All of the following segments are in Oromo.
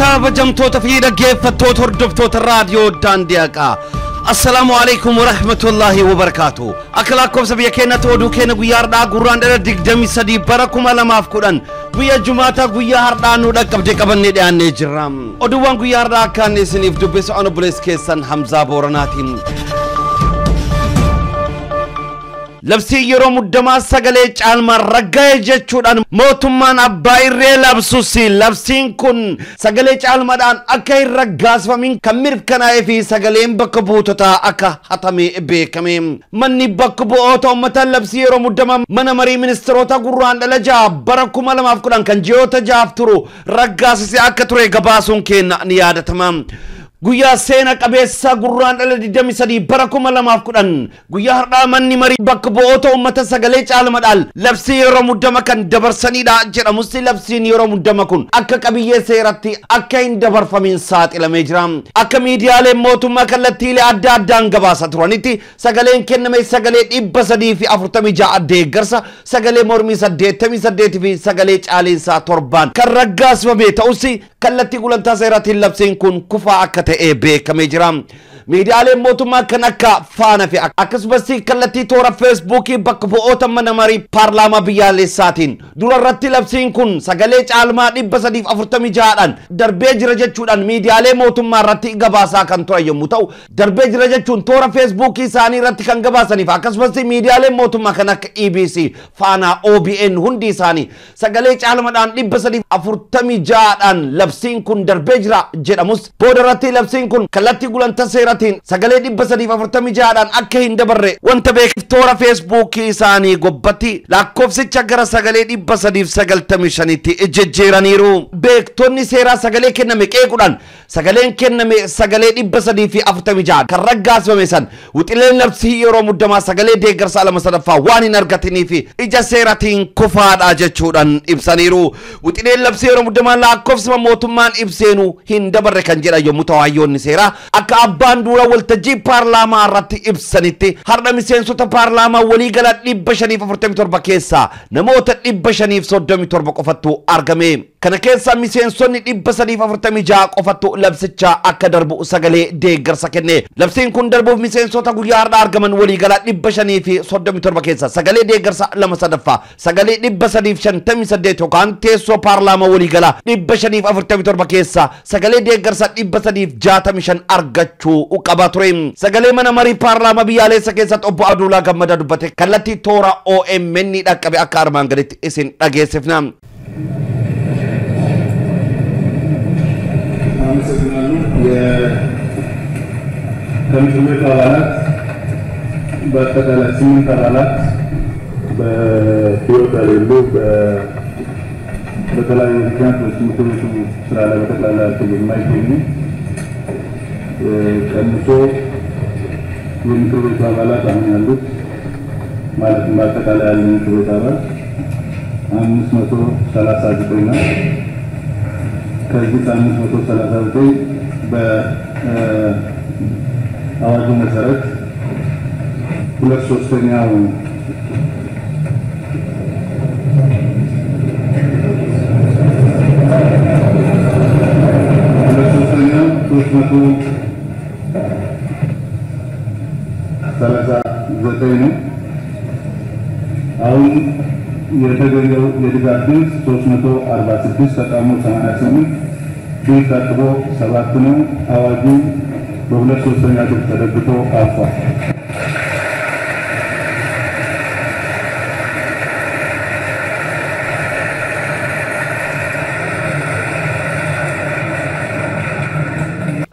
Kabajamtoota fi dhaggeeffattoota hordoftoota raadiyoo Daandii Haqaa. Assalaamu alaikum warahmatullahi wabarakaatu. Akka lakkoofsa biyya keenyatti oduu keenya guyyaa har'aa Gurraandhala 23 bara 2010 guyyaa Jumaataa guyyaa har'aa nu dhaqqabdee qabannee dhiyaannee jirra. Oduuwwan guyyaa har'aa akkaan isiniif dubbisu ani obboleessa keessan Hamzaa Booranaatiin. Labsii yeroo muddamaa sagalee caalmaan ragga'e jechuudhaan mootummaan abbaa irree labsus labsiin kun sagalee caalmaadhaan akka hin raggaasifamin kan mirkanaa'ee fi sagaleen bakka buutotaa akka hatame beekame. Manni bakka bu'oota uummataa labsii yeroo muddamaa mana marii ministeerota Gurraandhala 6 bara 2010 kan ji'oota 6 turu raggaasisee akka ture gabaasuun keenya ni yaadatama. Guyyaa seena qabeessa Gurraandhala 23 bara 2010 guyyaa har'aa manni marii bakka bu'oota uummata sagalee caalmaadhaan labsii yeroo muddama kan dabarsanidha jedhamus labsiin yeroo muddama kun akka qabiyyee seeratti akka hin dabarfamin saaxilamee jira. Akka miidiyaaleen mootummaa kallattiilee adda addaan gabaasa turanitti sagaleen kenname sagalee 346 deeggarsa, sagalee mormii 88 fi sagalee caalinsaa 7 kan raggaasifame ta'us kallattii gulantaa seeraatiin labsiin kun kufaa akka ta'e beekamee jira. Miidiyaaleen mootummaa kan akka Faana fi akkasumas kallattii toora Feesbuukii bakka bu'oota mana marii paarlaamaa biyyaalessaatiin dura irratti labsiin kun sagalee caalmaa 346dhaan darbee jira jechuudhaan miidiyaalee mootummaa irratti gabaasaa kan turan yommuu ta'u, darbee jira jechuun toora Feesbuukii isaanii irratti kan gabaasaniif akkasumas miidiyaaleen mootummaa kan akka EBC, Faana, OBN hundi isaanii sagalee caalmaadhaan 346dhaan labsiin kun darbee jira jedhamus booda irratti labsiin kun kallattii gulantaa seeraatiin sagalee 346dhaan akka hin dabarre wanta beekuuf toora Feesbuukii isaanii gobbatti lakkoofsicha gara sagalee 395tti jijjiiraniiru. Beektonni seeraa sagalee kenname qeequudhaan sagaleen kenname sagalee 346 kan raggaasifame san wixileen labsii yeroo muddamaa sagalee deeggarsaa lama sadaffaa waan hin argatiniif ija seeraatiin kufaadha jechuudhaan ibsaniiru. Wixileen labsii yeroo muddamaa lakkoofsima mootummaan ibseenuu hin dabarre kan jedhan yommuu ta'u hayyoonni seeraa akka abbaan duula waltajjii paarlaamaa irratti ibsanitti har'a miseensota paarlaamaa waliigala 547 keessaa namoota 537 qofattu argame. Kana keessaa miseensonni 346 qofattu labsicha akka darbu sagalee deeggarsa kenne. Labsiin kun darbuuf miseensota guyyaa har'aa argaman waliigala 537 keessaa sagalee deeggarsa lama sadaffaa sagalee 358 yookaan teessoo paarlaamaa waliigala 547 keessaa sagalee deeggarsa 365 argachuu qaba ture. Sagalee mana marii paarlaamaa biyyaalessa keessatti obbo Aduulaa Gammadaa dubbate kallattii toora OMN dhaqqabe akka armaan gaditti isin dhageessifna. አመሰግናለሁ። ከምክር ቤቱ አባላት በአጠቃላይ 8 አባላት በሕይወት የሌሉ በተለያዩ ምክንያቶች ምክር ቤቱ ስራ ላይ በጠቅላላ የማይገኙ ቀንሶ የምክር ቤቱ አባላት አሁን ያሉት ማለትም በአጠቃላይ ያለው ምክር ቤት አባል 539 ነው። ከዚህ 539 በአዋጁ መሰረት 2/3 339 ነው። አሁን የተገኘው የድጋፍ ድምፅ 346፣ ተቃውሞ 88፣ ድምፅ ታቅቦ 7 ነው። አዋጁ በ2/3 ድምፅ ተደግፎ አልፏል።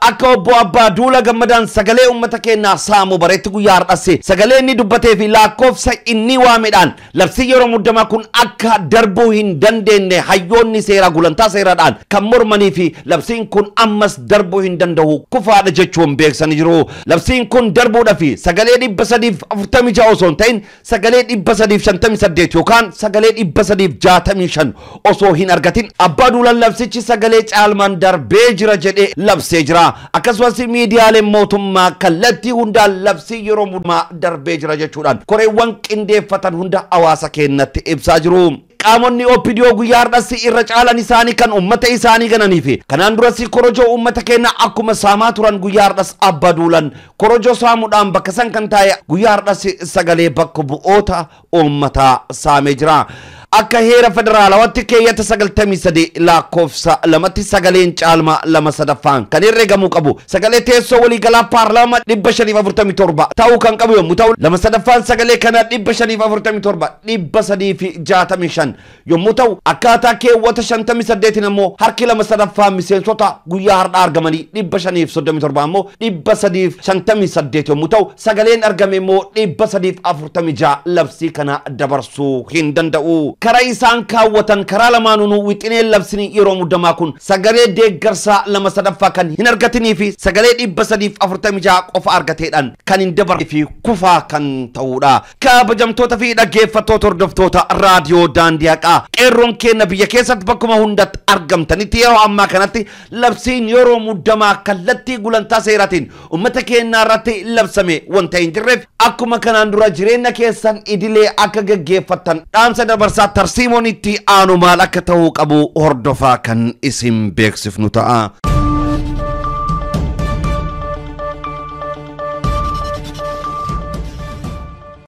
Akka obbo Abbaa Duula Gammadaan sagalee uummata keenyaa saamu bareetti guyyaa har'asse sagalee inni dubbatee fi lakkoofsa inni waamedhaan labsii yeroo muddamaa kun akka darbuu hin dandeenye hayyoonni seeraa gulantaa seeraadhaan kan mormanii fi labsiin kun ammas darbuu hin danda'u kufaadha jechuun beeksisanii jiru. Labsiin kun darbuudhaa fi sagalee 346 osoo hin ta'in sagalee 358 yookaan sagalee 365 osoo hin argatin Abbaa Duulaan labsichi sagalee caalmaan darbee jira jedhee labsee jira. Akkasumas miidiyaaleen mootummaa kallattii hundaan labsii yeroo muddamaa darbee jira jechuudhaan koreewwan qindeeffatan hunda hawaasa keenyatti ibsaa jiru. Qaamonni OPDO guyyaa har'as irra caalan isaanii kan uummata isaanii gananii fi kanaan duras korojoo uummata keenya akkuma saamaa turan guyyaa har'as abba duulan korojoo saamuudhaan bakka san kan taa'e guyyaa har'as sagalee bakka bu'oota uummataa saamee jira. Akka heera federaalawaatti keeyyata 93 lakkoofsa 2tti sagaleen caalmaa 2/3 kan herreegamuu qabu sagalee teessoo waliigalaa paarlaamaa 547 ta'uu kan qabu yommuu ta'u, 2/3 sagalee kana 547 365 yommuu ta'u, akkaataa keewwata 58 immoo harki 2/3 miseensota guyyaa har'aa argamanii 537 immoo 358 yommuu ta'u, sagaleen argame immoo 346 labsii kana dabarsuu hin danda'u. Karaa isaan kaawwatan karaa lamaanuu wixineen labsini yeroo muddamaa kun sagalee deeggarsaa 2/3 kan hin argatinii fi sagalee 346 qofa argateedhaan kan hin dabarre fi kufaa kan ta'udha. Kabajamtoota fi dhaggeeffattoota hordoftoota raadiyoo Daandii Haqaa, qeerroon keenya biyya keessatti bakkuma hundatti argamtanitti yeroo ammaa kanatti labsiin yeroo muddamaa kallattii gulantaa seeraatiin uummata keenya irratti labsame wanta hin jirreef akkuma kanaan dura jireenya keessan idilee akka gaggeeffattan dhaamsa dabarsaa tarsiimoon itti aanu maal akka ta'uu qabu hordofaa kan isin beeksifnu ta'a.